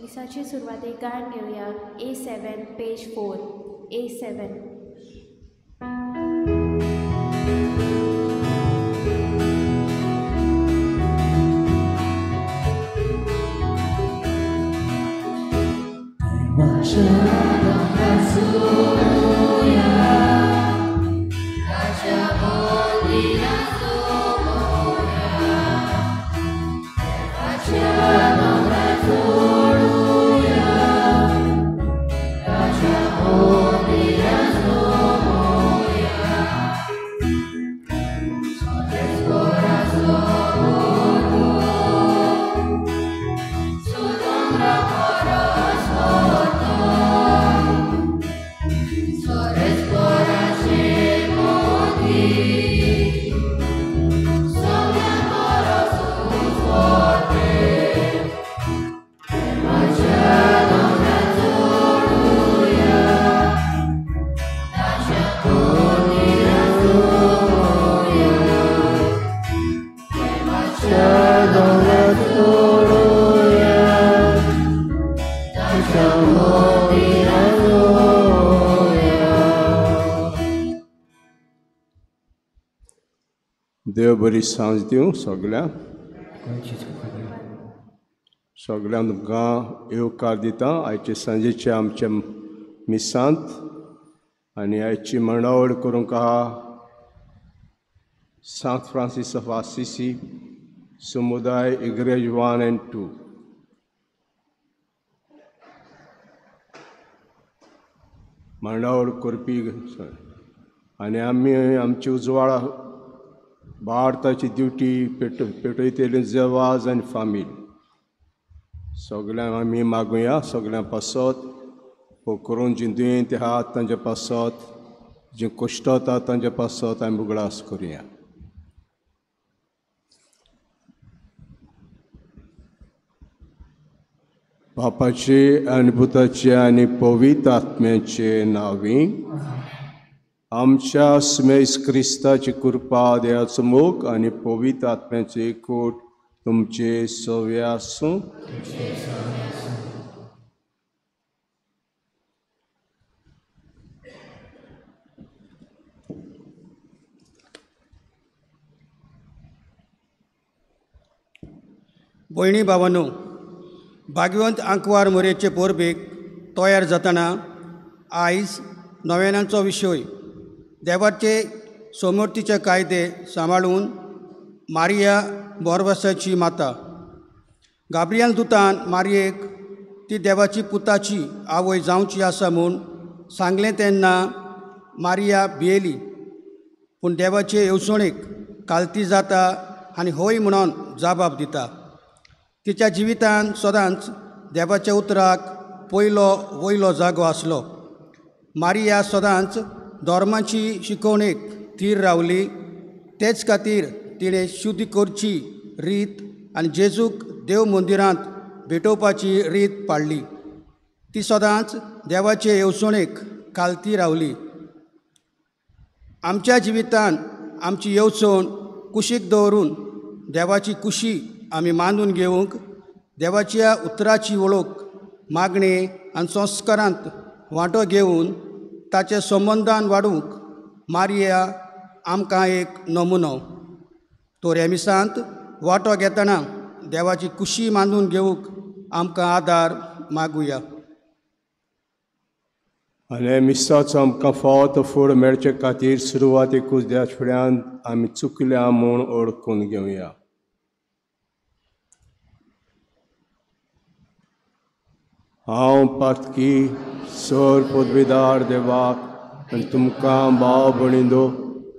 मिसाचे सुरवातेक गायन घेवया A7 page 4 A7. देव बरी सांज दिवं सगळ्यांक. सगळ्यांक तुमकां येवकार दिता आयचे सांजेचे आमच्या मिसांत आनी आयची मांडावळ करूंक आहा सांत फ्रांसीस ऑफ आसिसी समुदाय इग्रेज 1 and 2. मांडावळ करपी आनी आमी आमची उजवाडा भारताची ड्युटी पेटयतली जवाज आनी फामील. सगळ्यांक आमी मागुया सगळ्यां पासत करून जी दुयेंत आहात तांचे पासत, जी कश्ट तांचे पासत आमी उगडास करुया. बापाचे आनी पुताचे आनी पवित्र आत्म्याचे नांवी आमच्या स्मेस क्रिस्ताची कृपा, देवाचो मोग आनी पवित्र आत्म्याचो एकवट तुमचे सवे आसूं. भयणी भावांनो, भाग्यवंत आंकवार मोरयेचे परबेक तयार जातना आयज नव्यानांचो विशय देवाचे समर्थीचे कायदे सांबाळून मारिया बोरवासाची माता. गाब्रियल दुतान मारयेक ती देवाची पुताची आवय जावची आसा म्हूण सांगलें तेन्ना मारिया भियेली, पूण देवाचे येवजणेक कालती जाता आनी हय म्हणून जबाब दिता. तिच्या जिवितान सदांच देवाच्या उतराक पयलो वयलो जागो आसलो. मारिया सदांच धर्माची शिकवणेक थीर रावली, तेच खातीर तिणें शुद्ध करची रीत आनी जेजूक देव मंदिरांत भेटोवपाची रीत पाळ्ळी. ती सदांच देवाचे येवजणेक कालती रावली. आमच्या जिवितान आमची येवजण कुशीक दवरून देवाची कुशी आमी मानून घेवंक देवाच्या उतराची वळख मागणे आनी संस्कारांत वांटो घेवन ताचे संबंदान वाडूंक मारिया आमकां एक नमुनो. तर ह्या मिसांत वांटो घेतना देवाची कुशी मानून घेवंक आमकां आदार मागुया. आनी मिसाचो आमकां फावो तो फूड मेळचे खातीर सुरवातेकूच देवाच्या फुड्यान आमी चुकल्या म्हूण ओळखून घेवया. हांव पातकी सर पदवीदार देवाक आनी तुमकां भाव भयणींनो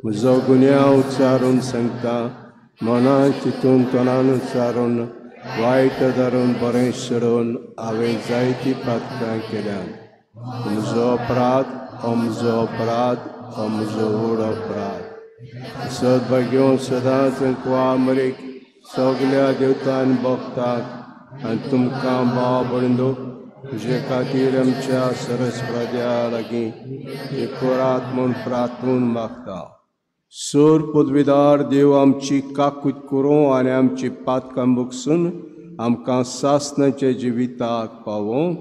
म्हजो गुन्यांव उच्चारून सांगता, मनान चिंतून तोंडान उच्चारून वायट धरून बरें सोडून हांवें जायतीं पातकां केल्यात. म्हजो अपराध, म्हजो अपराध, म्हजो व्हड अपराध. सद्भाग्यो सदांच कुवामरीक सगल्या देवतान भक्ताक आनी तुमकां भाव भयणींनो तुजे खातीर आमच्या सरस्पत्या लागीं एकवरात म्हूण प्रार्थून मागता. सोर पदवीदार देव आमची काकूत करूं आनी आमची पातकां बगसून आमकां सासणाचे जिविताक पावोवं.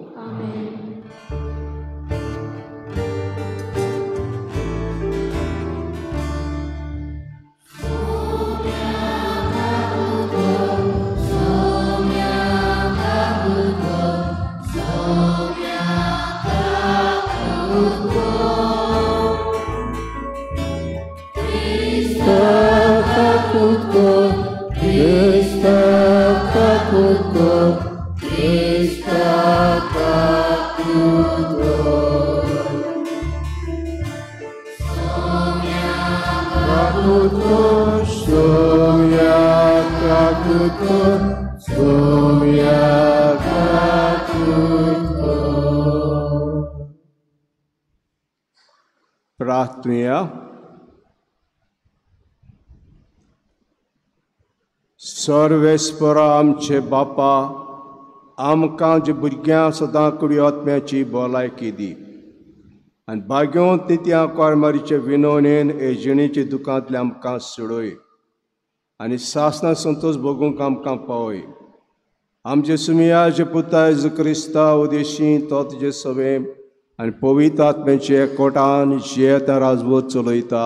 प्रार्थना. सर्वेस्परा आमचे बापा, आमकां जे भुरग्यां सदां कुडी आत्म्याची भलायकी दी आनी भाग्योन तित्या कोरमारीचे विनोनेन हे जिणेचे दुकांतले आमकां सोडय आनी सासना संतोश भोगूंक आमकां पावय. आमचे सुमियाचे पुता जेजू क्रिस्ता उदेशी तो तुजे सवे आनी पवित्र आत्म्याचे एकवटान जियेता राजवट चलयता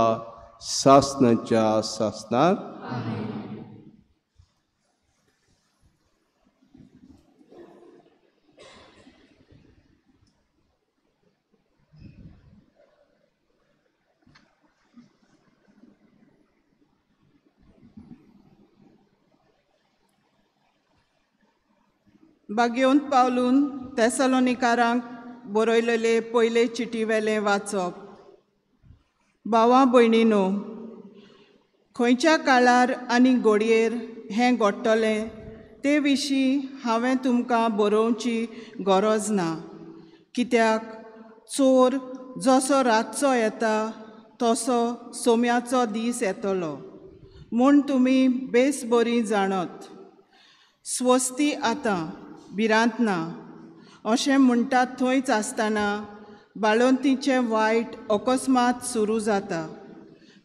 सासनाच्या सासनाक. बागेवन पावलून तेसलोनिकारांक बरयलेले पयले चिटीवेलें वाचप. भावा भयणीनो, खंयच्या काळार आनी घडयेर हें घडटलें ते विशीं हांवें तुमकां बरोवची गरज ना, कित्याक चोर जसो रातचो येता तसो सोम्याचो दीस येतलो म्हूण तुमी बेस बरी जाणत. स्वस्ती आतां भिरांत ना अशें म्हणटात थंयच आसतना बाळंतीचें वायट अकस्मात सुरू जाता,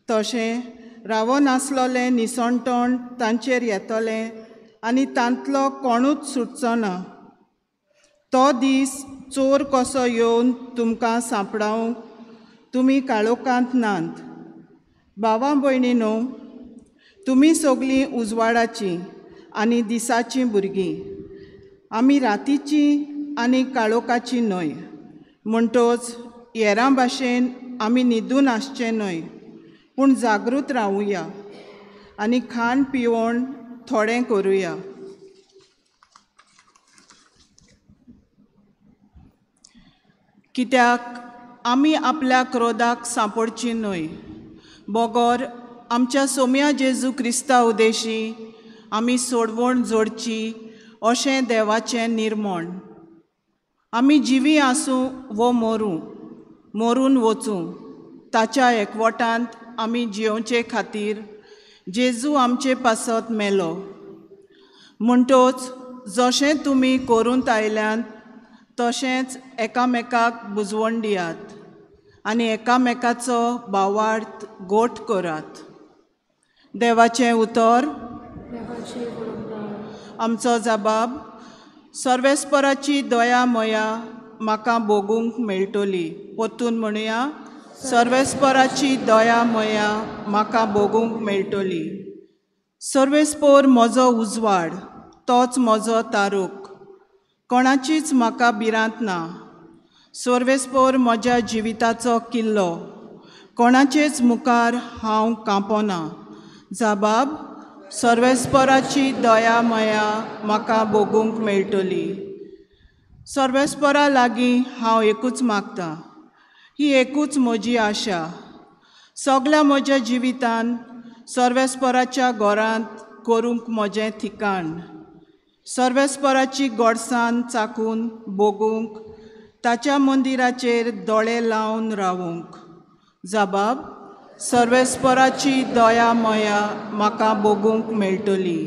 तशें रावनासलोलें निसणटण तांचेर येतलें आनी तांतलो कोणूच सुटचो ना. तो दीस चोर कसो येवन तुमकां सांपडावंक तुमी काळोखांत नात. भावा भयणीनो, तुमी सगळीं उजवाडाचीं आनी दिसाचीं भुरगीं, आमी रातीचीं आनी काळोखाचीं न्हय. म्हणटच हेरां भाशेन आमी न्हिदून आसचें न्हय, पूण जागृत रावुया आनी खाण पिवण थोडें करुया. कित्याक आमी आपल्या क्रोधाक सांपडची न्हय, बगर आमच्या सोम्या जेजू क्रिस्ता उदेशी आमी सोडवण जोडची अशें देवाचें निर्मण. आमी जिवी आसूं वो मरूं, मरून वचूं, ताच्या एकवटांत आमी जियोवचे खातीर जेजू आमचे पासत मेलो. म्हणटच जशें तुमी करूंक आयल्यात तशेंच एकामेकाक बुजवण दियात आनी एकामेकाचो भावार्थ गोठ करात. देवाचें उतर. आमचो जबाब. सर्वेस्पराची दया मया म्हाका भोगूंक मेळटली. परतून म्हणुया, सर्वेस्पराची दया मया म्हाका भोगूंक मेळटली. सर्वेस्पोर म्हजो उजवाड, तोच म्हजो तारूक, कोणाचीच म्हाका भिरांत ना. सर्वेस्पोर म्हज्या जिविताचो किल्लो, कोणाचेच मुखार हांव कांपना. जबाब. सर्वेस्पराची दया मया म्हाका भोगूंक मेळटली. सर्वेस्परा लागीं हांव एकूच मागता, ही एकूच म्हजी आशा. सगल्या म्हज्या जिवितान सर्वेस्पराच्या घरांत करूंक म्हजें ठिकाण, सर्वेस्पराची गोडसाण चाकून भोगूंक, ताच्या मंदिराचेर दोळे लावन रावूंक. जबाब. सर्वेस्पराची दया मया म्हाका भोगूंक मेळटली.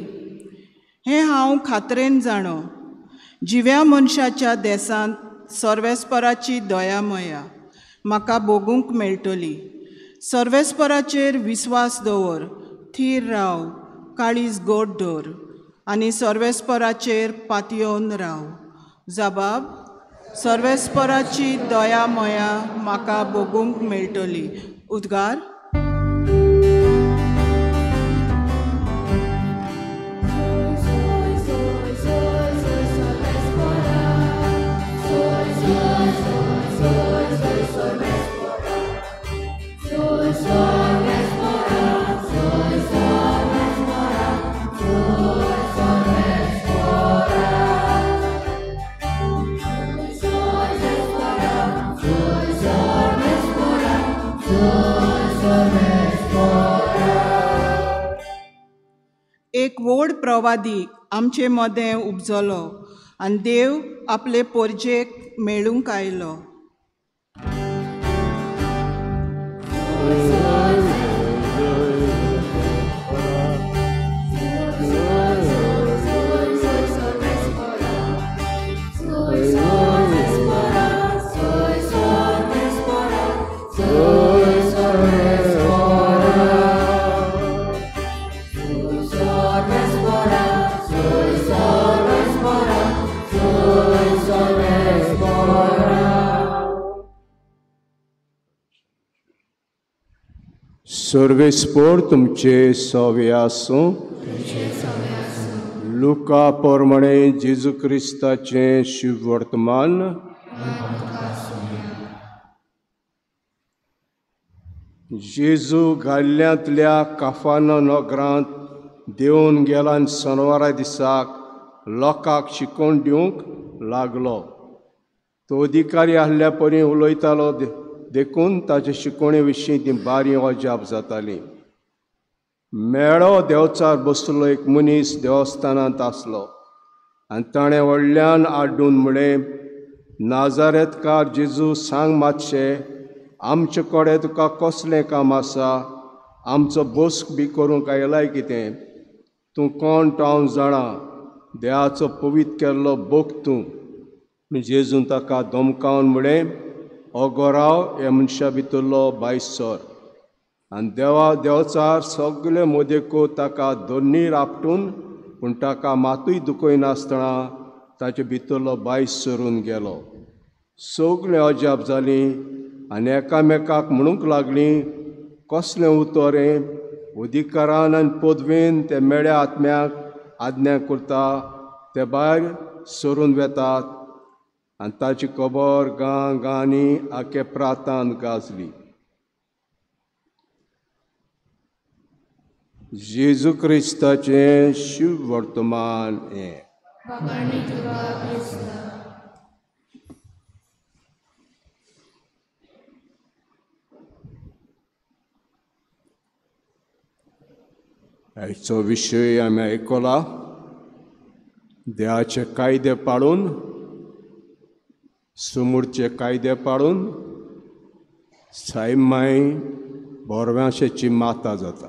हें हांव खात्रेन जाणो, जिव्या मनशाच्या देसांत सर्वेस्पराची दया मया म्हाका भोगूंक मेळटली. सर्वेस्पराचेर विस्वास दवर, थीर राव, काळीज गोड दवर. आनी सर्वेस्पराचेर पातयेवन राव. जबाब सर्वेस्पराची दया मया म्हाका भोगूंक मेळटली. उद्गार. एक व्हड प्रवादी आमचे मदें उपजलो आनी देव आपले पोरजेक मेळूंक आयलो. सर्वेस्पोर तुमचे सवे आसूं. लुका प्रमाणे जेजू क्रिस्ताचें शुभवर्तमान. जेजू गाल्ल्यांतल्या काफाना नगरांत देंवन गेला आनी सनवारा दिसाक लोकांक शिकोवन दिवंक लागलो. तो अधिकारी आहल्या परी उलयतालो देखून ताचे शिकोवणे विशीं ती बारी अजाप जाताली. मेळो देवचार बसलो एक मनीस देवस्थानांत आसलो आनी ताणें व्हडल्यान आड्डून म्हळें, नाजारेतकार जेजू, सांग मातशें, आमचे कडेन तुका कसलें काम आसा? आमचो बोस्क बी करूंक आयलाय कितें? तूं कोण तो हांव जाणा, देवाचो पवित्र केल्लो बोक तूं. जेजून ताका धमकावन म्हळें, अगो राव, ह्या मनशा भितरलो बायसर. आनी देवा देवचार सगळे मोदेको ताका दोनीर आपटून पूण ताका मातूय दुखयनासतना ताचे भितरलो बायस सरून गेलो. सगळीं अजाप जालीं आनी एकामेकाक म्हणूंक लागलीं, कसलें उतर हें? अधिकारान आनी पदवेन ते मेळ्या आत्म्याक आज्ञा करता, ते भायर सरून वेतात. आनी ताची खबर गांव गांवांनी आख्या प्रांतांत गाजली. जेजू क्रिस्ताचें शुभवर्तमान हें. आयचो विशय आमी आयकला, देवाचे कायदे पाळून, सुमूरचे कायदे पाळून साईमाय बोरव्यांशेची माता जाता.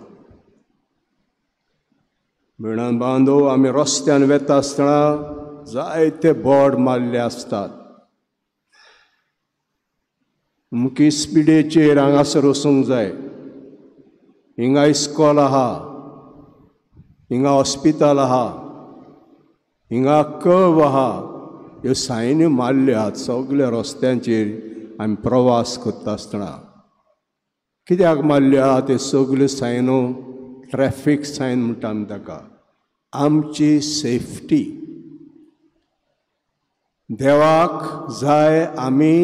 भयणान बांदो, आमी रस्त्यान वेता आसतना जायते बोर्ड मारले आसतात. अमकी स्पिडेचेर हांगासर वचूंक जाय, हिंगा इस्कॉल आहा, हिंगा हॉस्पिटल आहा, हिंगा कर्व आहा. ह्यो सायन्यो मारल्यो आहात सगल्या रस्त्यांचेर आमी प्रवास करता आसतना. कित्याक मारल्यो आहा त्यो सगल्यो सायनो? ट्रॅफीक सायन म्हणटा आमी ताका. आमची सेफ्टी. देवाक जाय आमी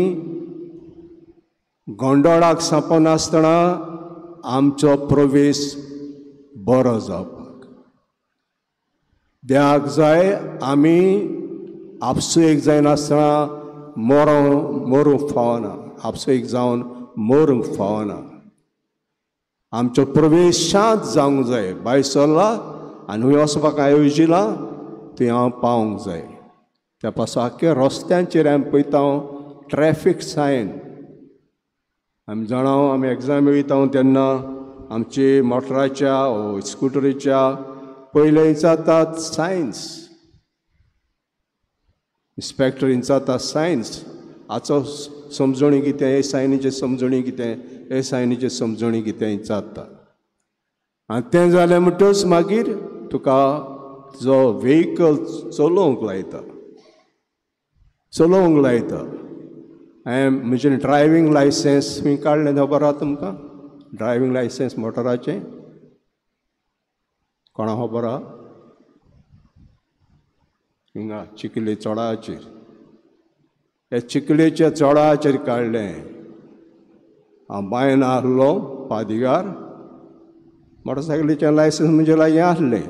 गोंडोळाक सांपनासतना आमचो प्रवेश बरो जावपाक. देवाक जाय आमी आपसुयेक जायनासतना मरूंक फावना, आपसुयेक जावन मरूंक फावना. आमचो प्रवेश शांत जावंक जाय. भायर सरला आनी खंय वचपाक आयोजिलां थंय हांव पावूंक जाय. त्या पासून आख्या रस्त्यांचेर आमी पळयता ट्रॅफीक सायन. आमी जाणा, आमी एग्जाम वयता तेन्ना आमचे मोटराच्या ओ स्कुटरीच्या पयले विचारतात सायन्स, इन्स्पेक्टर विचारता सायन्स. हाचो समजणी कितें, हे सायनीचें समजणी कितें, हे सायनीचें समजणी कितें विचारता. आनी तें जालें म्हणटच मागीर तुका तुजो व्हेकल चलोवंक लायता, चलोवंक लायता. हांवें म्हजें ड्रायवींग लायसन्स खंय काडलें खबर आहा तुमकां? ड्रायवींग लायसन्स मोटराचें कोणा खबर आहा? हिंगा चिखले चोडाचेर, ह्या चिखलेच्या चोडाचेर काडलें. हांव बांयन आहलो पादिगार, मोटरसायकलीचें लायसन्स म्हजे लागीं आसलें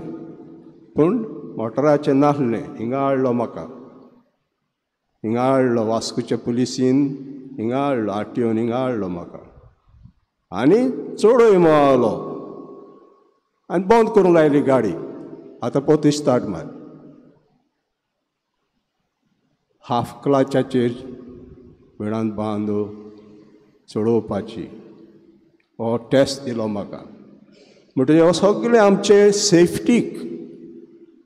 पूण मोटराचें नासलें. हिंगा हाडलो म्हाका, हिंगा हाडलो वास्कोच्या पुलिसीन, हिंगा हाडलो आरटीओन, हिंगा हाडलो म्हाका आनी चडय मेळलो आनी बंद करूंक लायली गाडी. आतां पोत स्टार्ट मार. हाफ क्लाचाचेर वेळान बांद चडोवपाची हो टेस्ट दिलो म्हाका. म्हणटकीर हो सगळें आमचे सेफ्टीक,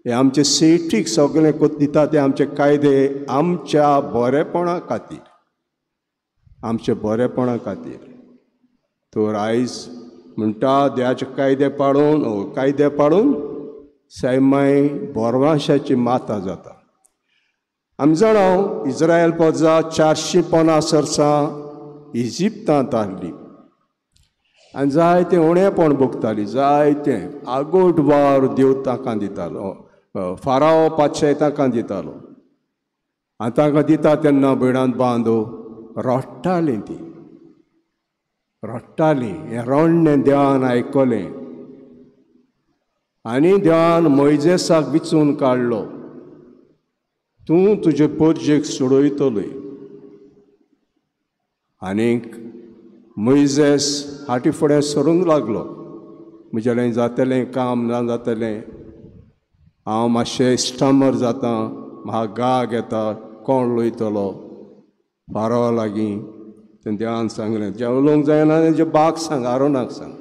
हे आमचे सेफ्टीक सगळें दिता ते आमचे कायदे आमच्या बरेपणा खातीर, आमच्या बरेपणा खातीर. तर आयज म्हणटा देवाचे कायदे पाळून, कायदे पाळून सैमाय बोरवाशाची माता जाता. आमी जाणा इस्रायल प्रजा 450 वर्सां इजिप्तांत आहली आनी जायतें उणेपण भोगताली, जायतें आगोट वार देव तांकां दितालो, फाराव पातशाय तांकां दितालो. आनी तांकां दिता तेन्ना भयणान बांदो रडटालीं, ती रडटालीं. हें रडणें देवान आयकलें आनी देवान मोयजेसाक विचून काडलो, तूं तुजे पोरजेक सोडयतलोय. आनीक मोयजेस फाटी फुडें सरूंक लागलो, म्हजेलें जातलें काम ना जातलें, हांव मातशें स्टमर जाता, म्हाका गाग येता, कोण उलयतलो फारावा लागीं. तें देवान सांगलें, जें उलोवंक जायना तेजें बाक सांग, आरोनाक सांग,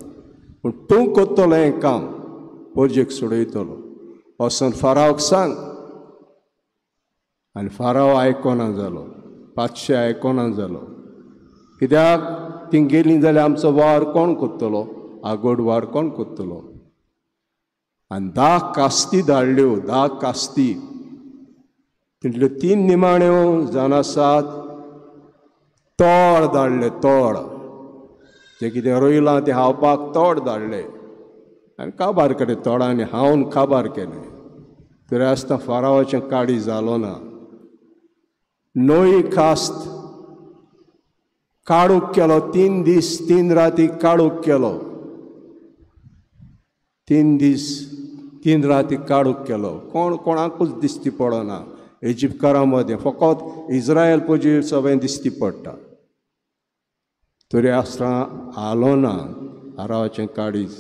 पूण तूं करतलो हें काम, पोरजेक सोडयतलो, वचून फारावक सांग. आनी फाराव आयकोना जालो, पातशे आयकोना जालो, कित्याक ती गेली जाल्यार आमचो वावर कोण करतलो, आगोड वावर कोण करतलो. आनी 10 कास्ती धाडल्यो, 10 कास्ती, तितल्यो 3 निमाण्यो जावन आसात तोड धाडले, तोड जें कितें रोयलां तें हावपाक तोड धाडले आनी काबार केलें, तोडांनी हावन काबार केलें. तरी आसतना फारावाचें काडी जालो ना. 9 कास्त काळोख केलो, 3 दीस 3 राती काळोख केलो, 3 दीस 3 राती काळोख केलो. कोण कोणाकूच दिसती पडना इजिप्तकारां मदें, फकत इस्रायल पोजी सगळें दिसती पडटा. तरी आसतना आलो ना आरावाचें काडीज.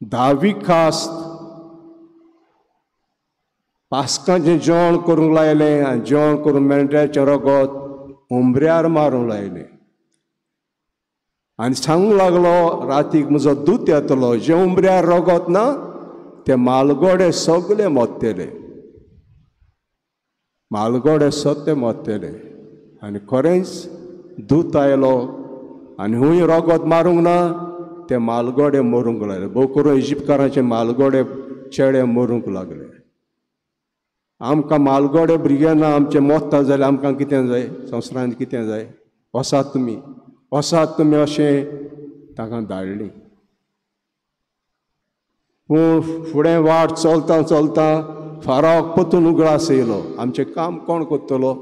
10वी कास्त पास्कांचें जेवण करूंक लायलें आनी जेवण करून मेंढ्याचें रगत उमऱ्यार मारूंक लायलें आनी सांगूंक लागलो, रातीक म्हजो दूत येतलो, जें उमऱ्यार रगत ना ते मालगोडे सगळे मोत्तेले, मालगोडे सगळे मोत्तेले. आनी खरेंच दूत आयलो आनी हुंय रगत मारूंक ना ते मालगोडे मरूंक लागले. भोव करून इजिप्तकारांचे मालगोडे चेडे मरूंक लागले. आमकां मालगोडे भुरगे ना, आमचें मोत्ता जाल्यार आमकां कितें जाय, संवसारांत कितें जाय, वसात तुमी, वसात तुमी अशें तांकां धाडली. पूण फुडें वाट चलता चलता फारावक परतून उगडास येयलो, आमचें काम कोण करतलो.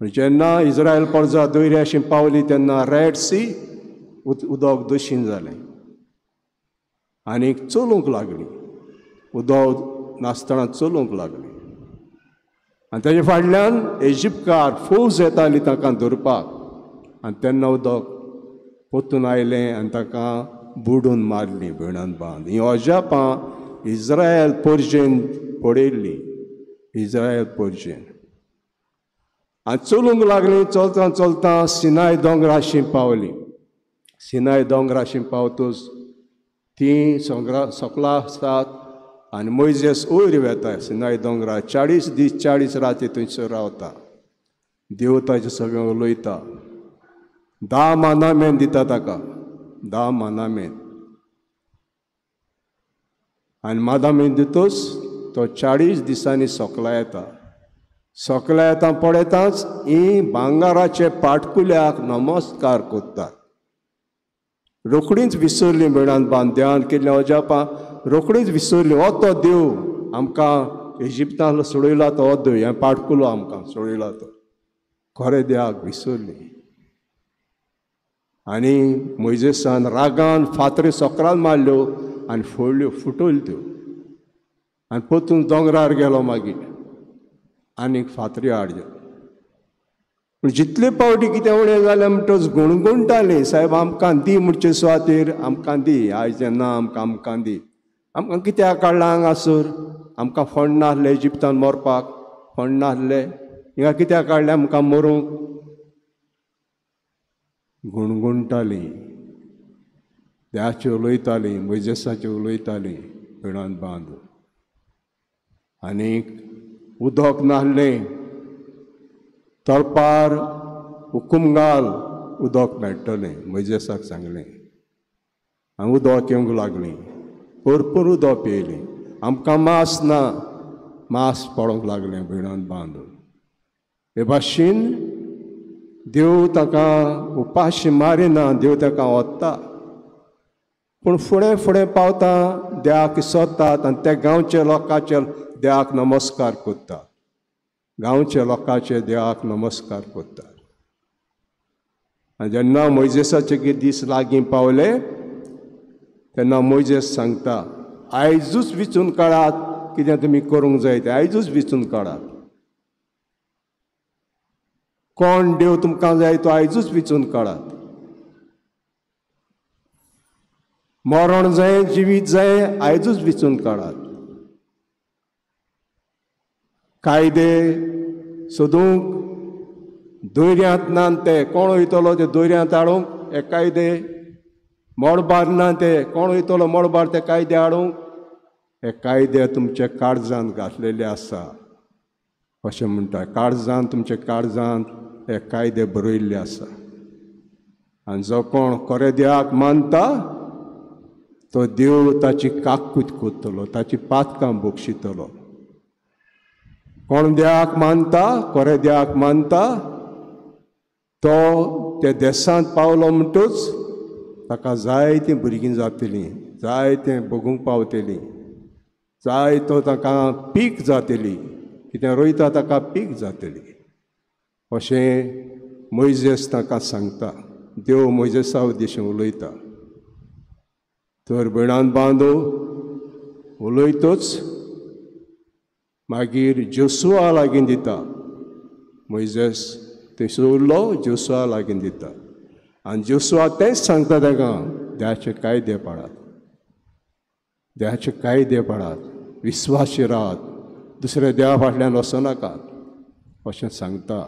जेन्ना इस्रायल प्रजा दर्याशी पावली तेन्ना रेड सी उदक दशीन जालें आनी चलूंक लागली, उदक नासतना चलूंक लागली. आनी तेजे फाटल्यान इजिप्तकार फौज येताली तांकां धरपाक आनी तेन्ना उदक परतून आयलें आनी तांकां बुडून मारली भयणान बांद. ही अजापां इस्रायल पोरजेन पळयल्ली, इस्रायल पोरजेन. आनी चलूंक लागली, चलता चलता सिनाय दोंगराशी पावली. सिनाय दोंगराशी पावतूच ती सकला आसात आनी मोयजेस वयर वेता सिनाय दोंगरार, 40 दीस 40 राती थंयसर रावता, देव ताचे सगळें उलयता, 10 मानामेन दिता ताका, 10 मानामेन. आनी मादामेन दितूच तो 40 दिसांनी सोकला येता. सोकला येता पळयताच ही भांगाराचे पाटकुल्याक नमस्कार करतात. रोखडीच विसरली भयणान बांद देवान केल्लें अजापां रोखडीच विसरली. हो तो देव आमकां इजिप्तांतलो सोडयला तो हो देव, हें पाटकुलो आमकां सोडयला तो. खरें देवाक विसरली. आनी मोयजेसान रागान फातरी सोकरान मारल्यो आनी फोडल्यो, फुटयल्यो त्यो. आनी परतून दोंगरार गेलो मागीर आनीक फातरी हाडल्यो. पूण जितले पावटी कितें उणें जालें म्हणटच गुणगुणटालीं, सायब आमकां दी म्हणचे सुवातेर आमकां दी, आयज ना आमकां आमकां दी, आमकां कित्याक काडलां हांगासर, आमकां फंड नासले इजिप्तान मरपाक, फंड नासले, हिंगा कित्याक काडलें आमकां मरूंक. गुणगुणटालीं, देवाचें उलयतालीं, मोयजेसाचें उलयतालीं भयणान बांद. आनीक उदक नासलें, तळपार हुकूम घाल उदक मेळटलें मोयजेसाक सांगलें. आनी उदक येवंक लागलीं, भरपूर उदक पियेलीं. आमकां मास ना, मास पडोंक लागलें भयणान बांद. हे भाशेन देव ताका उपाशी मारिना, देव ताका वता. पूण फुडें फुडें पावता देवाक सोदतात आनी त्या गांवच्या लोकांचे देवाक नमस्कार करतात. गांवच्या लोकांचे देवाक नमस्कार करतात. आनी जेन्ना मोयजेसाचे कितें दीस लागीं पावले तेन्ना मोयजेस सांगता, आयजूच विचून काडात कितें तुमी करूंक जाय तें, आयजूच विचून काडात. कोण देव तुमकां जाय तो आयजूच विचून काडात. मरण जाय जिवीत जाय आयजूच विचून काडात. कायदे सोदूंक दोऱ्यांत ना ते, कोण वयतलो ते दोऱ्यांत हाडूंक हे कायदे, मळबार ना ते, कोण वयतलो मळबार ते कायदे हाडूंक. हे कायदे तुमच्या काळजांत घातलेले आसा अशें म्हणटा. काळजांत, तुमच्या काळजांत हे कायदे बरयल्ले आसा. आनी जो कोण खरे देवाक मानता तो देव ताची काकूत करतलो, ताची पातकां बक्षितलो. कोण देवाक मानता, खरे देवाक मानता तो त्या देशांत पावलो म्हणटूच ताका जायतीं भुरगीं जातलीं, जायतें भोगूंक पावतलीं, जाय तो ताका पीक जातली, कितें रोयता ताका पीक जातली अशें मोयजेस ताका सांगता. देव मोयजेसा उद्देशून उलयता. तर भयणान बांदो उलयतच मागीर जोशुआ लागीं दिता. मोयजेस थंयसर उरलो, जोशुआ लागीं दिता. आनी जोशुआ तेंच सांगता ताका, देवाचे कायदे पाळात, देवाचे कायदे पाळात, विस्वासी राहात, दुसऱ्या देवा फाटल्यान वचनाकात अशें सांगता.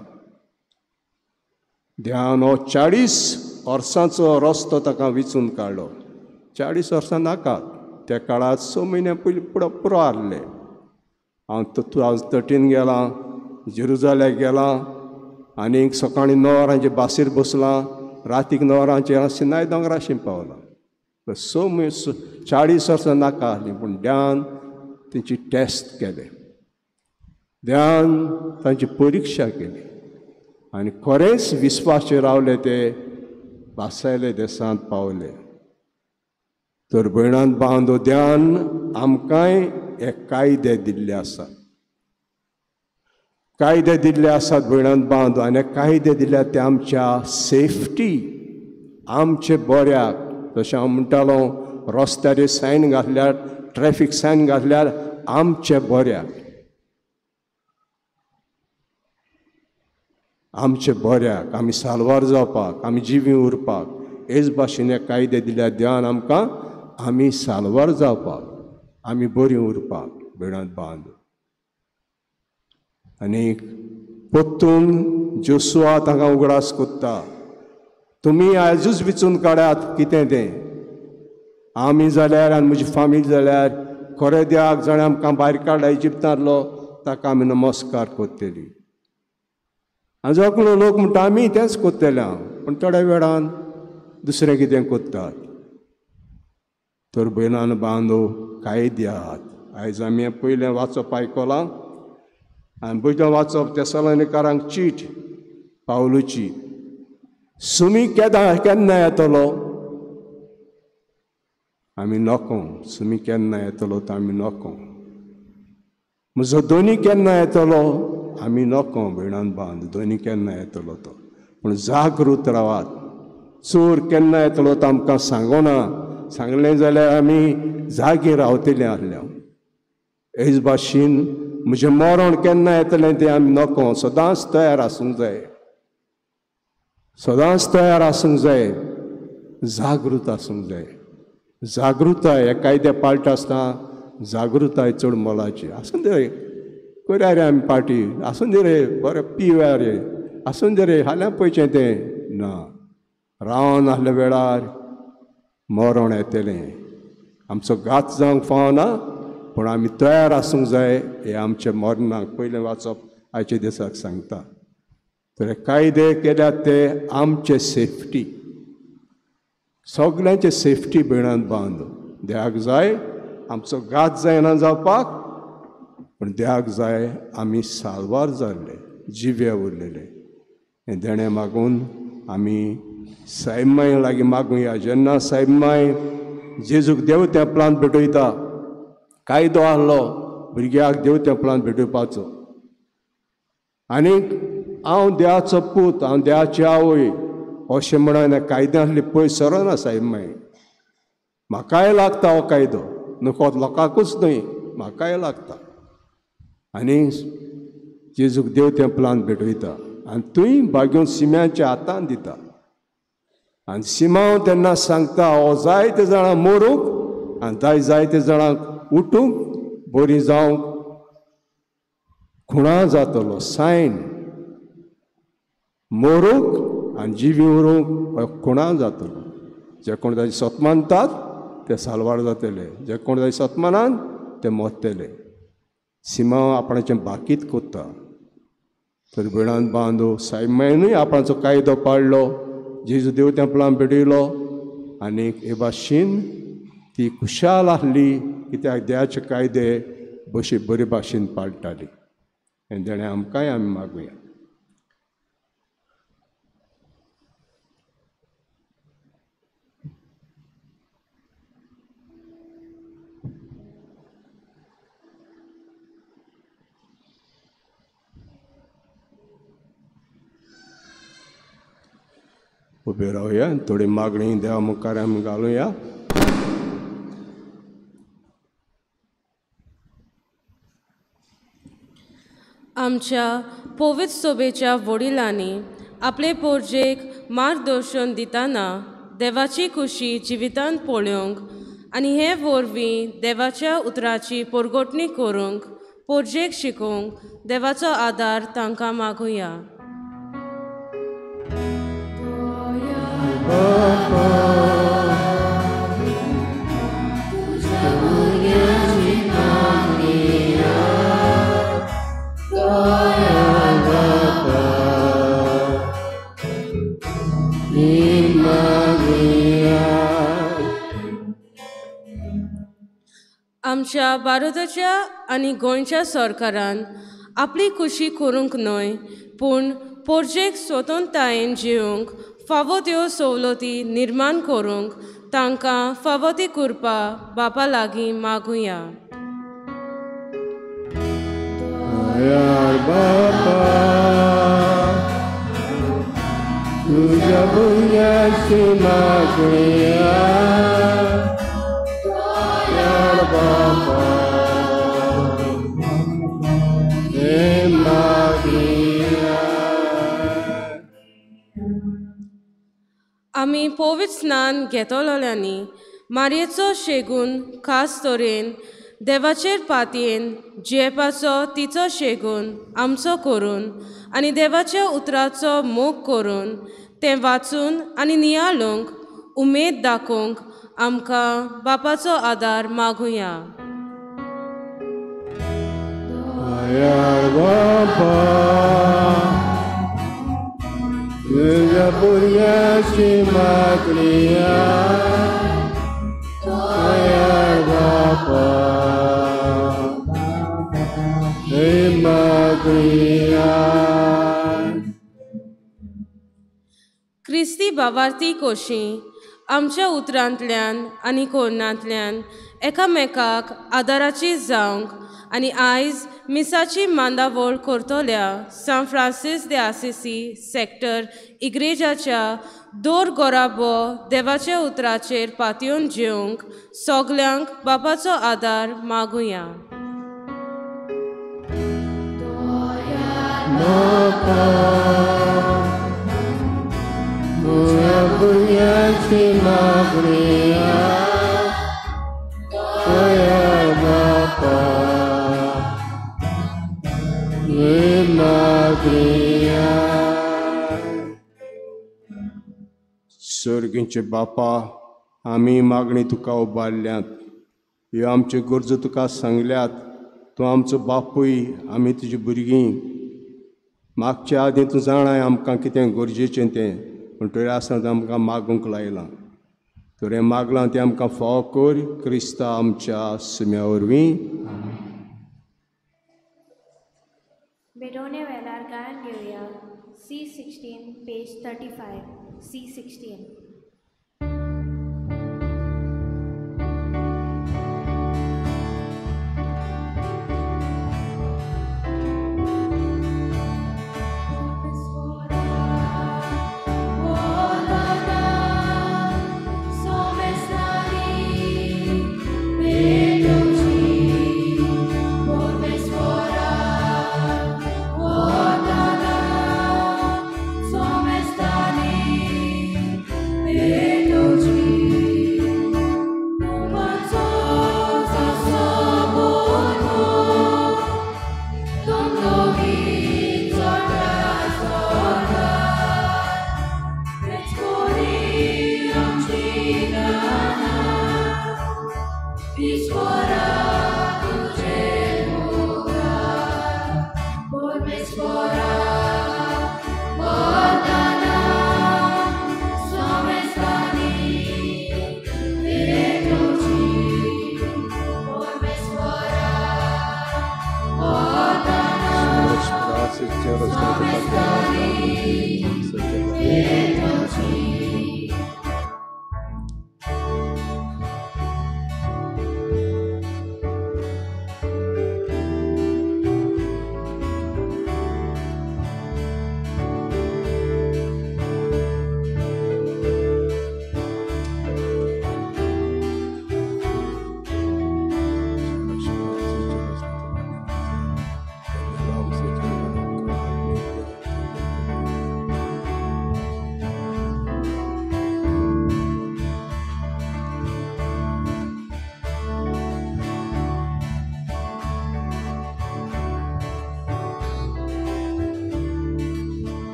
देवान हो 40 वर्सांचो रस्तो ताका विचून काडलो. 40 वर्सां नाकात, त्या काळांत 6 म्हयने पयलीं पुरो आहले. हांव 2013 गेलां, जेरुजाल्याक गेलां आनीक सकाळीं 9 वरांचेर बासीर बसलां, रातीक 9 वरांचेर हांव सिनाय दोंगराशीं पावलां. 6 म्हयने 40 वर्सां नाका आहलीं, पूण देवान तेंची टेस्ट केले, देवान तांची परिक्षा केली आनी खरेंच विस्वासे रावले, ते बासायले देशांत पावले. तर भयणान बांदो देवान आमकांय हे कायदे दिल्ले आसात, कायदे दिल्ले आसात भयणान बांदो. आनी कायदे दिल्या ते आमच्या सेफ्टी, आमचे बऱ्याक. जशें हांव म्हणटालो रस्त्यार सायन घातल्यार, ट्रॅफीक सायन घातल्यार आमचे बऱ्याक, आमचे बऱ्याक, आमी साल्वार जावपाक, आमी जिवी उरपाक. हेच भाशेन हे कायदे दिल्या देवान आमकां, आमी साल्वार जावपाक, आमी बरीं उरपाक भयणांत बांद. आनी परतून जोशुआ तांकां उगडास कोत्ता, तुमी आयजूच विचून काडात कितें तें, आमी जाल्यार आनी म्हजी फामील जाल्यार खरें देवाक जाणें आमकां भायर काडला इजिप्तांतलो ताका आमी नमस्कार करतली. आनी जो कोण लोक म्हणटा आमी तेंच करतले हांव, पूण थोड्या वेळान दुसरें कितें करतात. तर भयणान बांदो कायदे आहात. आयज आमी पयलें वाचप आयकलां आनी पयलें वाचप तेसलोनिकारांक चीट पावलूची. सुमी केन्ना येतलो आमी नको, सुमी केन्ना येतलो तो आमी नको, म्हजो दोनी केन्ना येतलो आमी नको. भयणान बांद दोनी केन्ना येतलो तो, पूण जागृत रावात. चोर केन्ना येतलो तो आमकां सांगना, सांगलें जाल्यार आमी जागे रावतले आसले. हेच भाशेन म्हजें मरण केन्ना येतलें तें आमी नको, सदांच तयार आसूंक जाय, सदांच तयार आसूंक जाय, जागृत आसूंक जाय. जागृताय हे कायदे पाळटा आसतना जागृताय चड मोलाची. आसूं दे रे, करया रे आमी पार्टी, आसूं दे रे बरें पिवया रे, आसूं दे रे फाल्यां पळयचें तें ना. रावन आसल्या वेळार मरण येतलें, आमचो घात जावंक फावना, पूण आमी तयार आसूंक जाय. हे आमच्या मरणाक पयलें वाचप आयच्या दिसाक सांगता. तर कायदे केल्यात ते आमचे सेफ्टी, सगल्यांचे सेफ्टी भयणान बांद. देवाक जाय आमचो घात जायना जावपाक, पूण देवाक जाय आमी साल्वार जाल्ले, जिवे उरलेले. हें देणें मागून आमी सायबमाय लागीं मागुया. जेन्ना सायबमाय जेजूक देव तेंपलांत भेटयता, कायदो आहलो भुरग्याक देव तेंपलांत भेटोवपाचो, आनीक हांव देवाचो पूत, हांव देवाची आवय अशें म्हणून कायद्यांतली पयस सरना सायबमाय. म्हाकाय लागता हो कायदो, नको लोकांकूच न्हय, म्हाकाय लागता. आनी जेजूक देव तेंपलांत भेटयता आनी थंय बागेवन सिम्याच्या हातान दिता. आनी सिमांव तेन्ना सांगता, हो जायते जाणां मरूंक आनी जायते जाणांक उठूंक, बरी जावंक खुणा जातलो. सायन मरूंक आनी जिवी उरूंक खुणा जातलो. जे कोण ताची सत मानतात ते साल्वार जातले, जे कोण ताची सत मानात ते मरतले. सिमांव आपणाचें बाकीत कोत्ता. तर भयणान बांदू सायबमायनूय आपणाचो कायदो पाळ्ळो, जेजू देव तेंपलान भेटयलो आनी हे भाशेन ती खुशाल आसली कित्याक देवाचे कायदे बशी बरे भाशेन पाळटाली. हें देणें आमकांय आमी मागुया. उबे रावया, थोडी मागणी देवा मुखार आमी घालुया. आमच्या पवित्र सोबेच्या वडिलांनी आपले पोरजेक मार्गदर्शन दितना देवाची खुशी जिवितांत पळोवंक आनी हे वरवीं देवाच्या उतराची परगटणी करूंक पोरजेक शिकोवंक देवाचो आदार तांकां मागुया. आमच्या भारताच्या आनी गोंयच्या सरकारान आपली खुशी करूंक न्हय पूण पोरजेक स्वतंत्रतायेन जिवंक फावो त्यो सवलती निर्माण करूंक तांकां फावो ती कृपा बापा लागीं मागुया. बापा तुझ्या भुरग्याची मागुया, बापा मागुया. आमी पवित्र स्नान घेतलोल्यांनी मारयेचो शेगून खास तरेन देवाचेर पातयेन जियेवपाचो तिचो शेगून आमचो करून आनी देवाच्या उतराचो मोग करून तें वाचून आनी नियाळूंक उमेद दाखोवंक आमकां बापाचो आदार मागुया. बापा तुझ्या भुरग्याची मागणिया, बापा क्रिस्ती भावार्थी कोशी आमच्या उतरांतल्यान आनी कोरणांतल्यान एकामेकाक आदाराची जावंक आनी आयज मिसाची मांदावळ करतल्या San Francis de Assisi sector इग्रेजाच्या दोर गोराबो देवाच्या उतराचेर पातयेवन जेवंक सगल्यांक बापाचो आदार मागुया. सर्गींचे बापा, आमी मागणी तुका उबारल्यात, ह्यो आमच्यो गरजो तुका सांगल्यात. तूं आमचो बापूय, आमी तुजी भुरगीं. मागच्या आदीं तूं जाणाय आमकां कितें गरजेचें तें, पूण तरी आसतना आमकां मागूंक लायलां. तुवें मागलां तें आमकां फावो कर, क्रिस्ता आमच्या सुम्या वरवीं. भेटवणे वेळार गायन घेवया. C16 page 35. C16.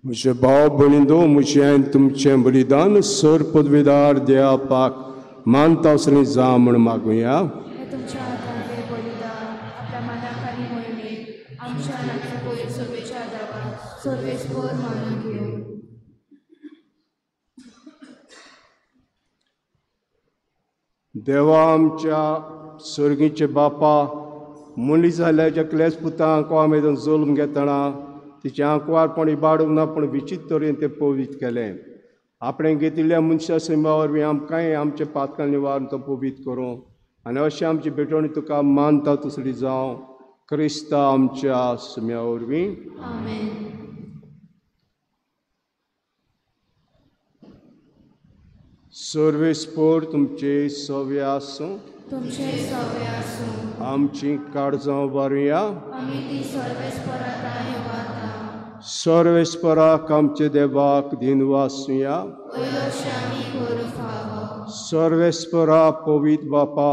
म्हजे भाव भयणींनो, म्हजें तुमचें बलिदान सर पदवीदार देवाक मानता असलें जावं म्हूण मागुया. तुमच्या हातांतलें बलिदान आपल्या मनाक आनी मोहिमेक आमच्या आनी पयर सभेच्या देवाक सर्वेस्पर मानून घेवं. देवा आमच्या सर्गीचे बापा, मुली जाल्ल्या एकल्याच पुतांक आमी जल्म घेतना तिचें आंकवारपण इबाडूंक ना, पूण विचित्र तरेन तें पवित्र केलें. आपणें घेतिल्ल्या मनशा सैमा वरवीं आमकांय आमच्या पातकां निवारून तो पवित्र करूं आनी अशें आमची भेटवणी तुका मानता तसली जावं, क्रिस्ता आमच्या सुम्या वरवीं. सर्वेस्पर तुमचे सवे आसूं, तुमचे सवे आसूं. आमची काळजां उबारुया, आमी ती सर्वेस्परा सर्वेस्पराक आमचे देवाक दिनवासुया. सर्वेस्परा पवित्र बापा,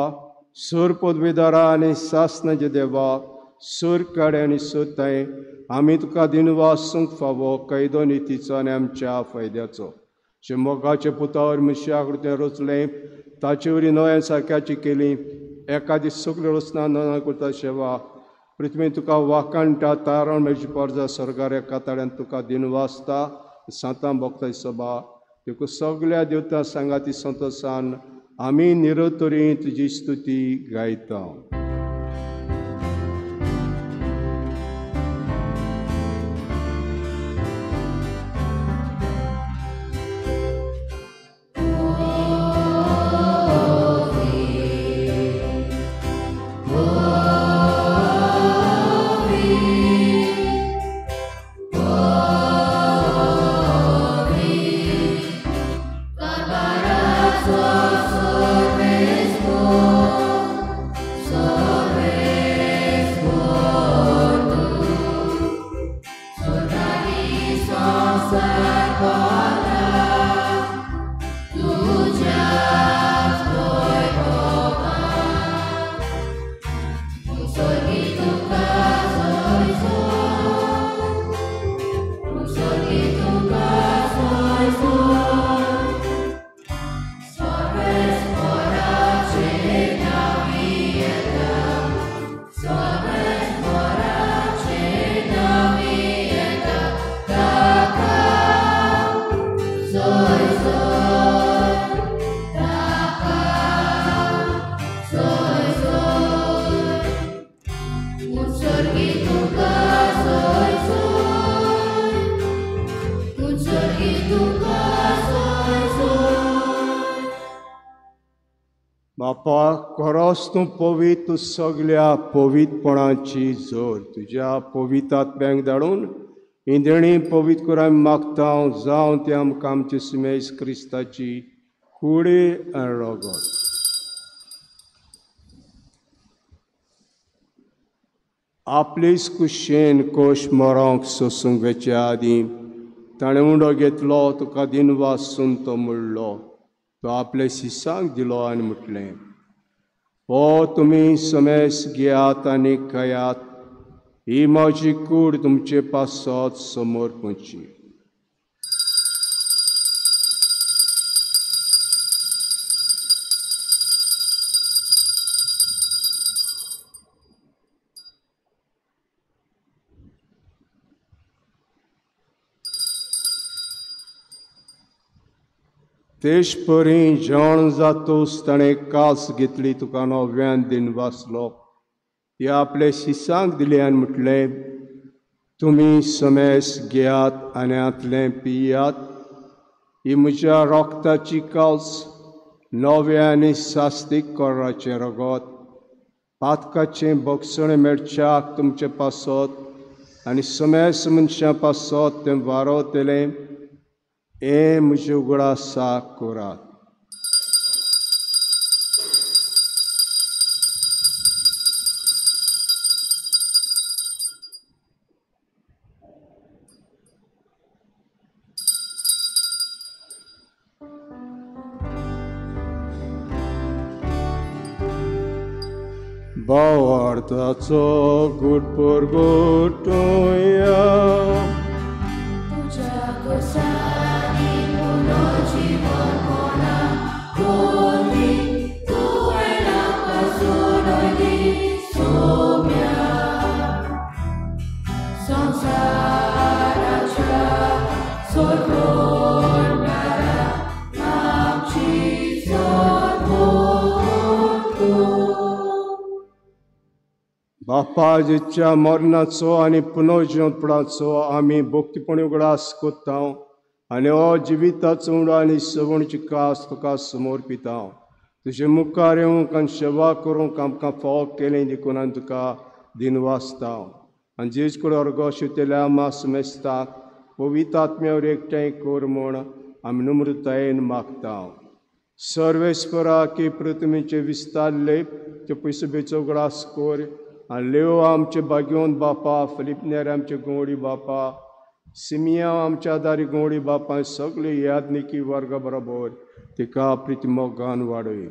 सर पदवीदारा आनी सासनाचे देवा, सर काडे आनी सोताय, आमी तुका दिनवासूंक फावो कैदो नितीचो आनी आमच्या फायद्याचो. जे मोगाचे पुतावर मनशाक तें रचलें, ताचे वरी नव्या सारक्याची केली, एका दीस सगळ्यो रचना नव्या करता सेवा पृथ्वी तुका वाकाणटा तारण मेळची परजा सरकार एका ताड्यान तुका दिनवासता. सांतां भोगता सभा देखून सगळ्या देवतां सांगाती संतोसान आमी निरतरी तुजी स्तुती गायता. बापा खरोच तूं पवित्र, तूं सगल्या पवित्रपणाची जोर तुज्या पवित्र आत्म्यांक धाडून ही देणी पवित्र कर आमी मागता जावं ते आमकां आमचे सुमेश क्रिस्ताची कुडी आनी रगत. आपलेच कुशेन कोश मरोंक सोसूंक वेच्या आदीं ताणें उंडो घेतलो, तुका दिनवासून तो म्हणलो, तो आपले शिसांक दिलो आनी म्हटलें, हो तुमी समेस घेयात आनी खायात, ही म्हजी कूड तुमचे पासत समर्पणची. तेच परी जेवण जातूच ताणें कास घेतली, तुका नव्यान दिन वाचलो, ती आपले शिसांक दिली आनी म्हटलें, तुमी समेस घेयात आनी हांतलें पियात, ही म्हज्या रोगताची कास, नव्या आनी सास्तीक कोराचें रगत, पातकाचें बक्षण मेळच्याक तुमचे पासत आनी समेस मनशां पासत तें वारवतलें, हें म्हजें उगडासाक करात. भावार्थाचो गुट परगटुया. बापाच्या मरणाचो आनी पुनर्जिवपणाचो आमी भक्तीपणी उगडास कोत्ता आनी हो जिविताचो उंडो आनी सवणची कास तुका समर्पिता. तुजे मुखार येवंक आनी सेवा करूंक आमकां फावो केलें देखून आनी तुका दिनवासता. आनी जेज कडेन अर्गो शिवतल्या मास मेस्ताक पवित्र आत्म्यावर एकठांय कर म्हूण आमी नम्रतायेन मागता. सर्वेस्परा की पृथ्वीचे विस्तारले ते पयसुबेचो उगडास कर आनी लेव आमचे बागेवन बापा, फिलिपनेर आमचे गवडी बापा, सिमिया आमच्या दारी गवडी बापा, सगळे यादनिकी वर्गा बरोबर तिका प्रिती मोगान वाडय.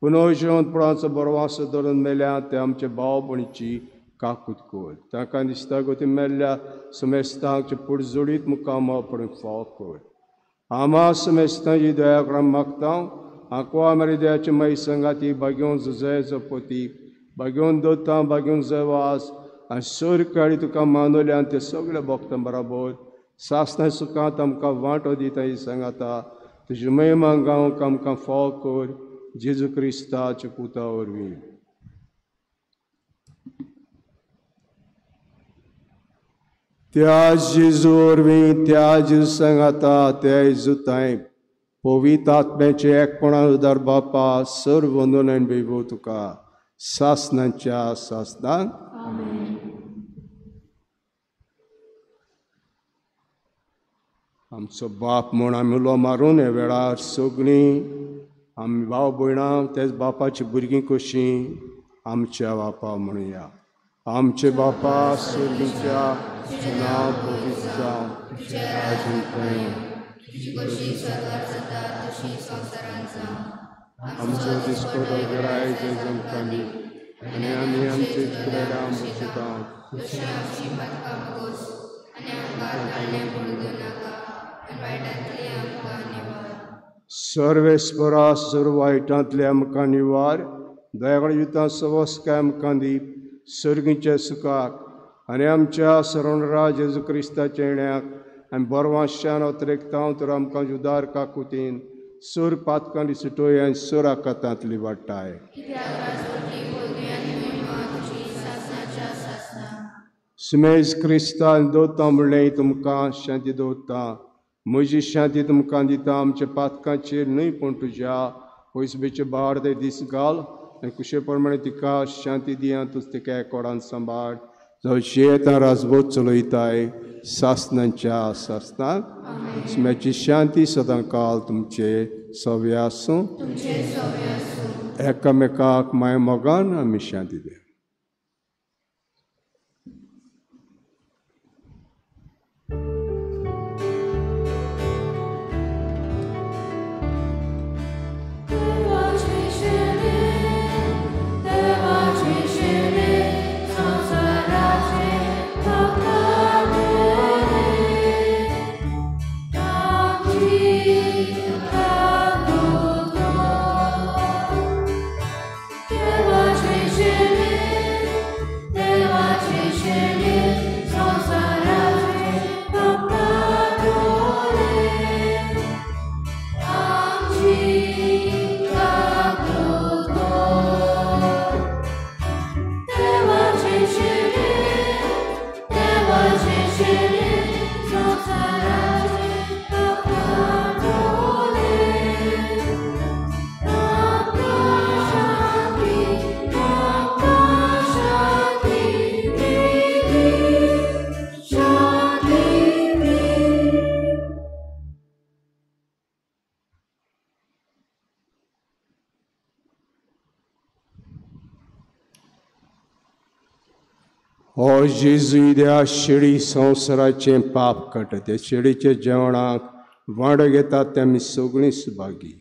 पुनर्जिवंतपणाचो बरवासो धरून मेल्या ते आमचे भाव भयणीची काकूत कर. तांकां दिसता गोती मेल्ल्या समेस्तांचे पुडजोडीत मुखामळ पडूंक फावो कर. आमा समेस्तांची दया करून मागता. आंकवा मरे दयाचे माई संगाती बागेवन जुजयाचो पोती बागेवन दोता बागेवन जवास आनी सरकाळी तुका मानवल्या आनी ते सगळे भक्तां बराबर सासना सुखांत आमकां वांटो दिता ही सांगाता तुजी महिमा गावंक आमकां फावो कर जेजू क्रिस्ताच्या पुता वरवीं. त्या जेजू वरवीं, त्या जेजू सांगाता, त्या जेजू पवित्र आत्म्याचे एकपणान उदार बापा सर्व वंदन आनी वैभव तुका सासनाच्या सासनाक. आमचो बाप म्हूण आमी उलो मारून ह्या वेळार सगळीं आमी भाव भयणां तेच बापाची भुरगीं कशीं आमच्या बापा म्हणुया. आमचे बापा सर्गीच्या, तुजें नांव पवित्र जावं, तुजें राज्य येवं, आमचो दिसपटो आयज आमकां दी आनी आमी आमचे चुकलेल्या बसयता सर्वेस्परा सर्व वायटांतले आमकां निवार, दयाकडे युतां सवस्काय आमकां दी सर्गीच्या सुखाक आनी आमच्या सरणराज जेजू क्रिस्ताच्या येण्याक आनी बरवांशान अतिरेकता तर आमकां जुदार काकुतीन सूर पातकांनी सुटोय आनी सूर आकातांतली वाडटाय. सुमेज क्रिस्तान दवरता म्हणलें तुमकां शांती दवरता, म्हजी शांती तुमकां दिता, आमच्या पातकांचेर न्हय पूण तुज्या पयसुबेचे बार ते दीस घाल आनी कुशे प्रमाणे तिका शांती दिया तूं तिका एकोडान सांबाळ जावं जियेता राजबोध चलयताय सासनांच्या सासनाक. स्म्याची शांती सदां काल तुमचे सव्या आसूं. एकामेकाक माय मोगान आमी शांती दिया. हो जेजू शेळी संवसाराचें पाप काडटा त्या शेळीच्या जेवणाक वांटो घेतात ते आमी सगळीं सुभागी.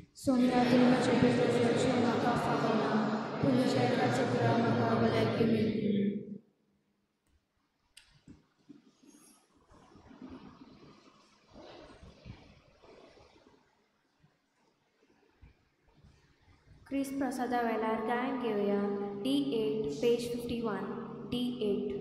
क्रिस्त प्रसादा वेळार गायन घेवया D8 page 51 D8.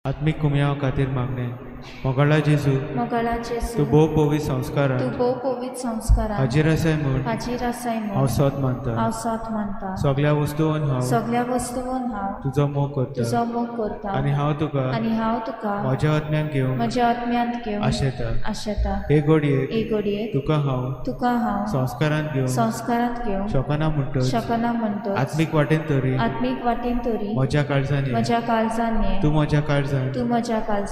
आत्मिक कुमयाव खातीर मागणें. मोगाळा जेजू, तूं भोव पवित्र संस्कारान हाजीर आसाय म्हूण हांव सोद मानता. सगळ्या वस्तून हांव तुजो मोग करता आनी हांव तुका म्हज्या आत्म्यान घेवंक आशेता. हे घडयेक तुका हांव संस्कारांत घेवंक शकना म्हणटच आत्मीक वाटेन तरी म्हज्या काळजान ये, तूं म्हज्या काळजान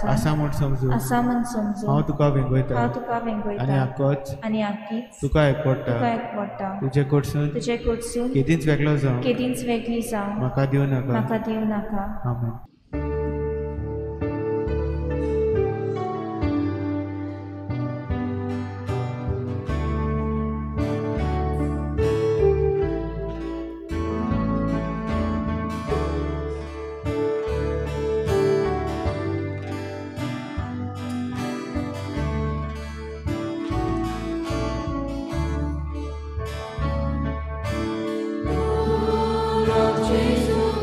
आसा म्हूण समजून हांव तुका वेंगयता आनी आकीच तुका एकवटा. तुजे कडसून केदींच वेगळो जावं म्हाका दिवं नाका. आमेन. Jesus,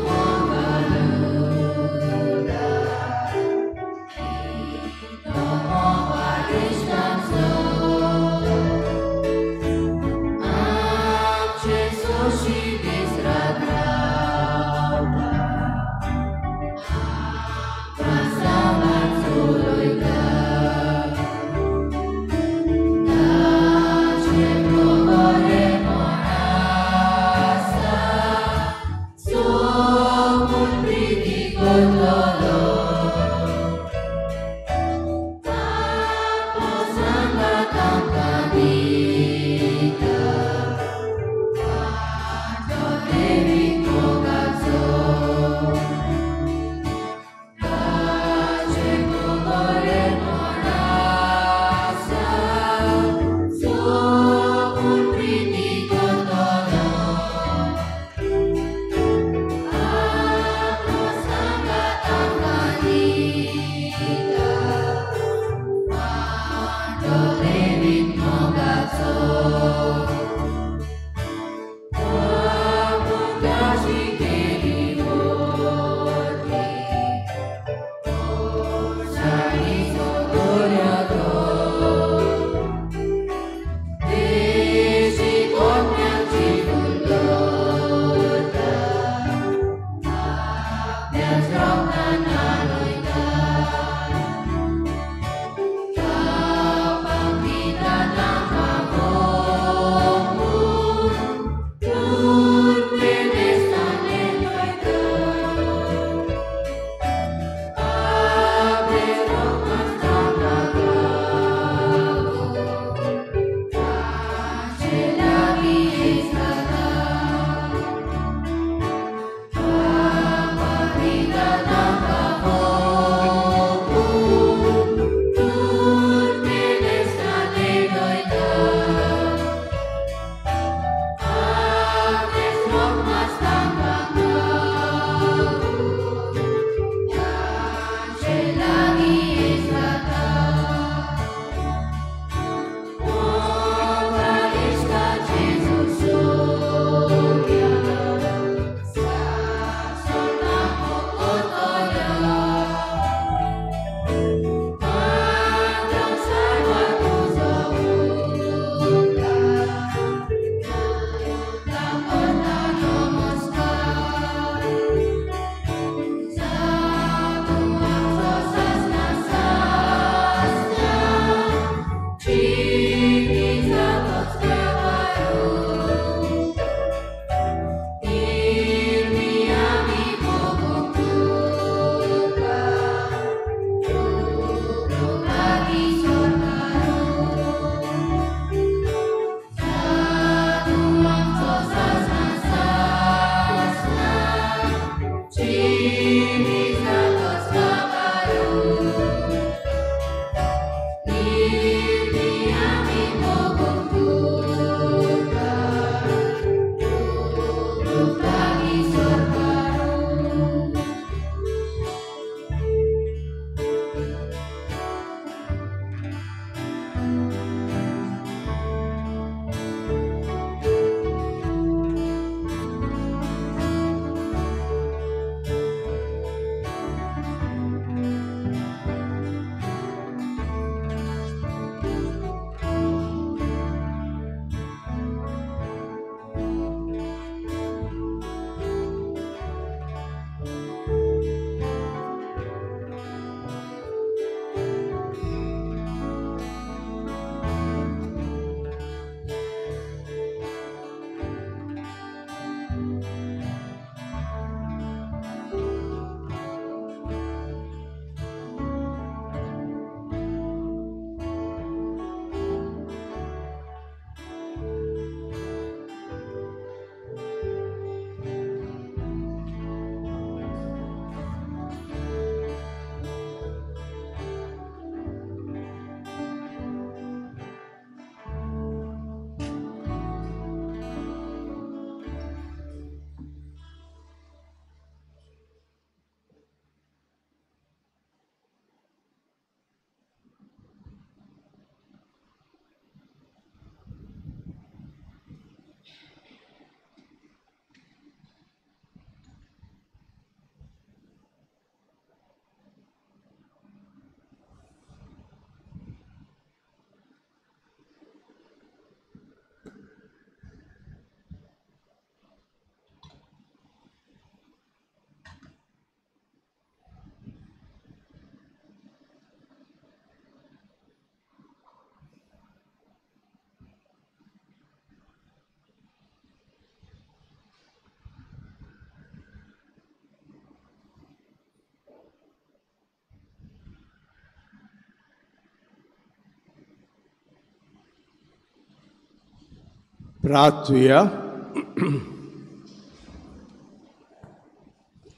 प्रार्थुया.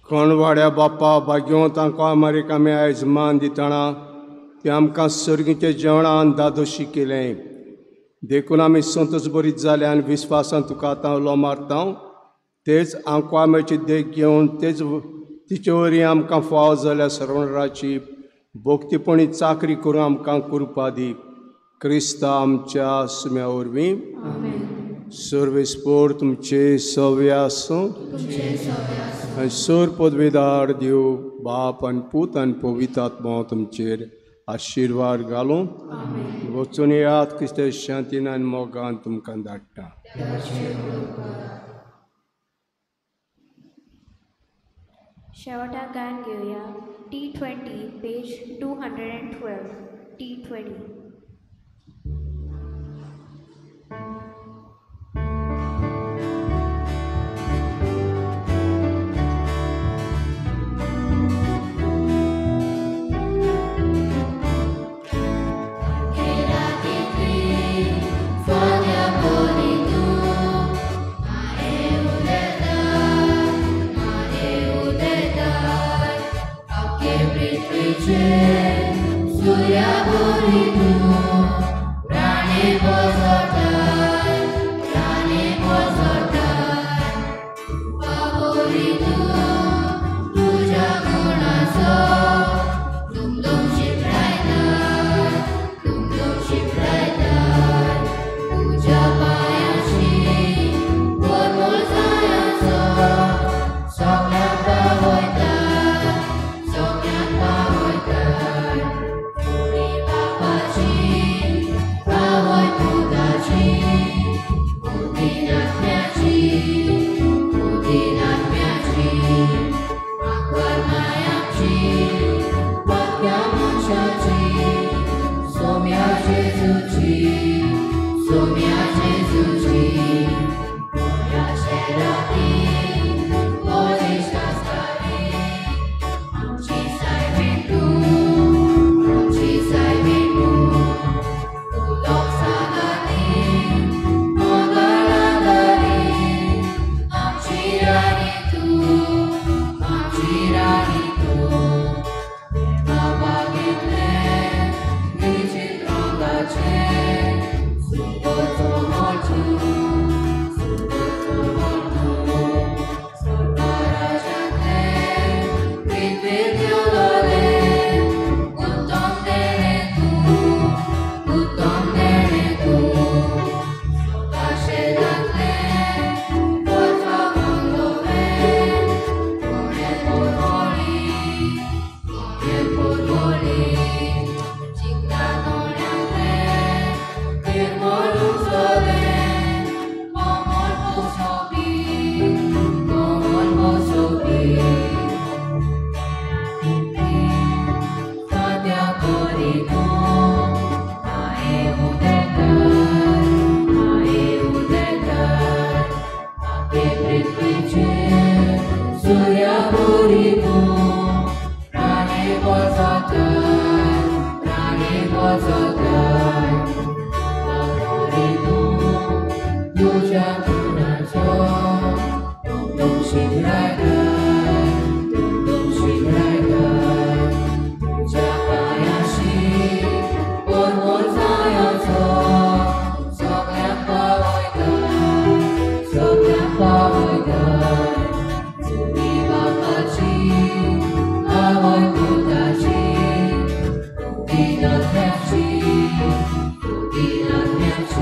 कोणवाड्या बापा भाग्यों तांकां मारीक आमी आयज मान दितना ते आमकां सर्गीचे जेवणान दादोशी केलें, देखून आमी संतोष बरीत जाले आनी विस्वासान तुका आतां उलो मारता. तेच आंकवामेची देख घेवन तेच तिचे वरवीं आमकां फावो जाल्या सर्वणाची भोक्तीपणी चाकरी करून आमकां कृपा दी. क्रिस्ता आमच्या सुम्या वरवीं. सर्वेस्पोर तुमचे सव्य आसूं आनी सोर पदवेदार देव बाप आनी पूत आनी पवित्र आत्मो तुमचेर आशिर्वाद घालूं. वचून येयात, क्रिस्ताच्या शांतीन आनी मोगान तुमकां धाडटा. शेवटाक गायन घेवया T20 page 212 T20. Surya boritu, prane posotai, prane posotai. Paboritu, tuja gunaso, dum dum shipraitai, dum dum shipraitai. Tuja payashi, pormol sayaso, sokya pavoitai, sokya pavoitai.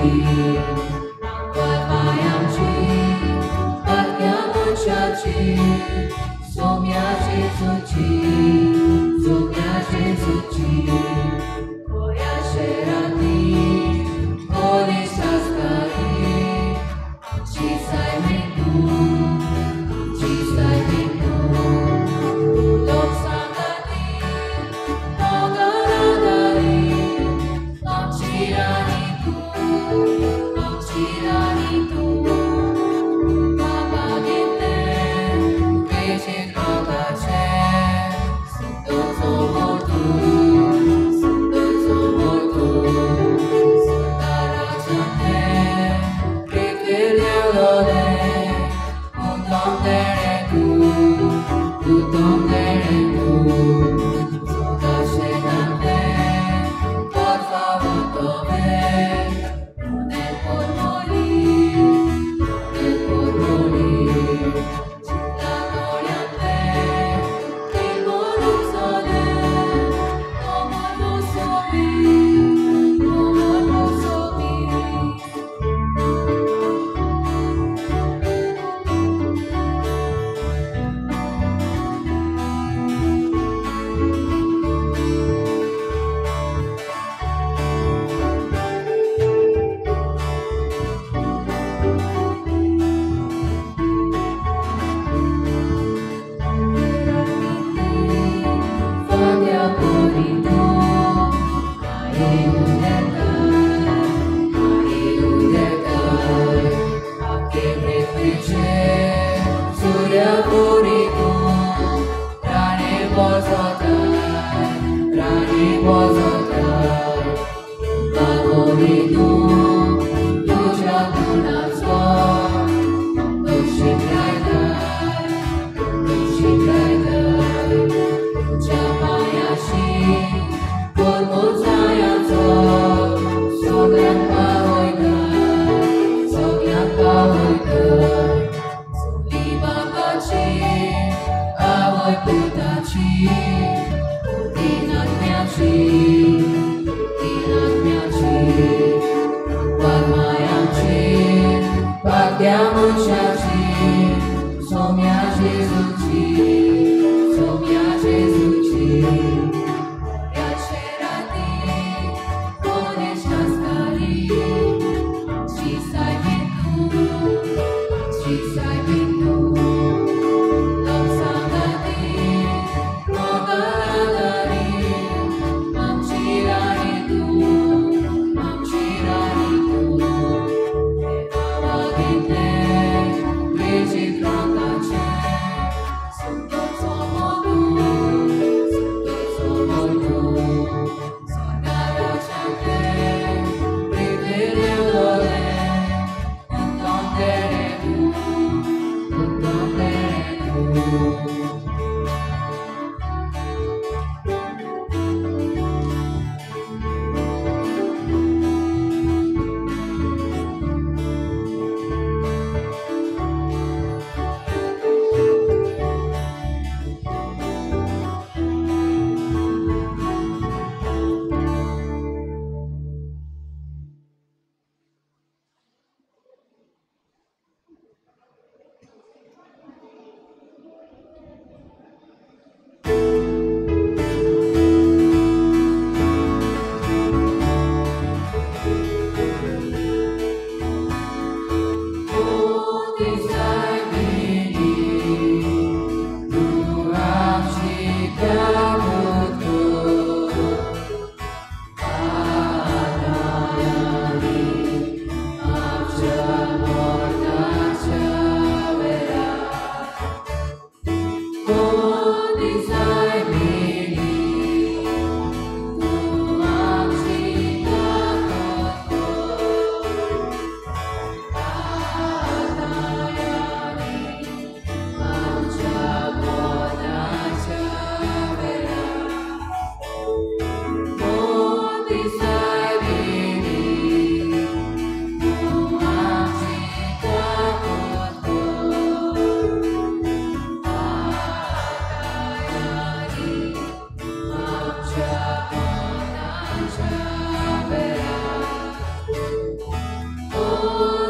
Thank you. Oh.